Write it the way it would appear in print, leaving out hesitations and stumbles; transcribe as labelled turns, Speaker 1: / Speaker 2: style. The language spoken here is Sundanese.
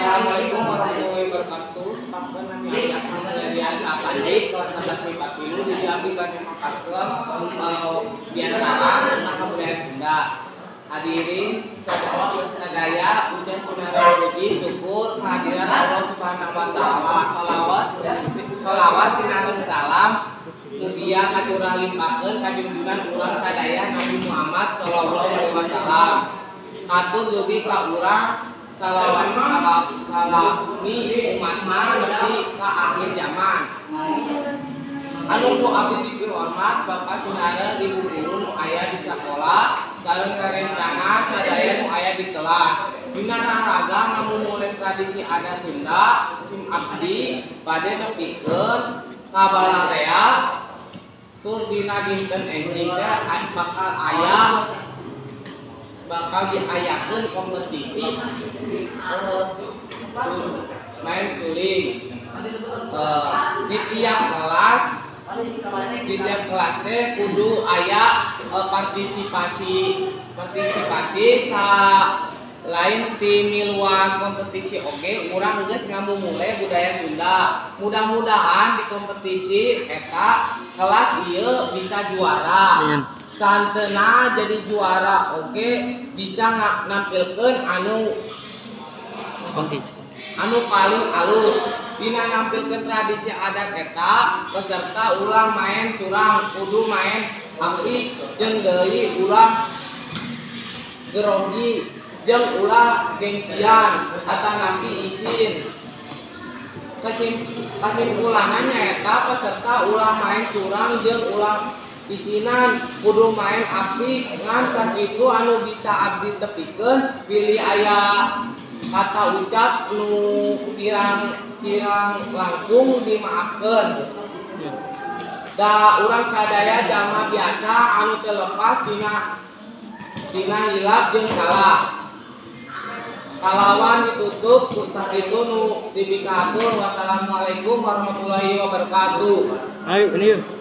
Speaker 1: Assalamualaikum warahmatullahi wabarakatuh. Tepangkeun, nami abdi Akmal Mulyadian Sapandi, kelas 11 MIPA 3. Di dieu abdi bade maparkeun biantara tentang kebudayaan Sunda. Hadirin sadaya, puja sinareng puji syukur kehadirat Allah Subhanahu wa Taala. Salawat salawat sinareng salam mugia kacurah limpahkeun ka junjungan urang sadaya, Nabi Muhammad sallallahu alaihi wasallam. Katur dugi ka urang salawat salami umatna nepi ka akhir zaman. Anu ku abdi dipihormat Bapak sinareng Ibu guru nu aya di sakola sareng rerencangan sadaya nu aya di kelas. Dina raraga ngamumule tradisi adat Sunda, sim abdi bade nepikeun ka balarea tur dina dinten enjing teh bakal diayakeun kompetisi main suling. Di tiap kelas teh kudu aya partisipasi partisipasi. Lain ti miluan kompetisi oge urang geus ngamumule budaya Sunda. Mudah-mudahan di kompetisi eta kelas ieu bisa juara.
Speaker 2: Amin.
Speaker 1: Sahenteuna jadi juara oge bisa nampilkeun anu
Speaker 2: Cepengki, cepengki.
Speaker 1: Anu paling alus dina nampilkeun tradisi adat eta. Peserta ulah main curang, kudu main apik, jeung deui ulah grogi jeung ulah gengsian atanapi isin. Kasimpulanna nyaeta peserta ulah main curang jeung ulah isinan, kudu main apik. Ngan sakitu anu bisa abdi tepikeun, bilih aya kata ucap nu kirang kirang langkung dimaafkeun, da urang sadaya jalma biasa anu teu lepas tina tina hilap jeung salah. Kalawan ditutup ku sakitu nu dipikahatur. Wassalamualaikum warahmatullahi wabarakatuh.
Speaker 2: Ayo, ini yuk.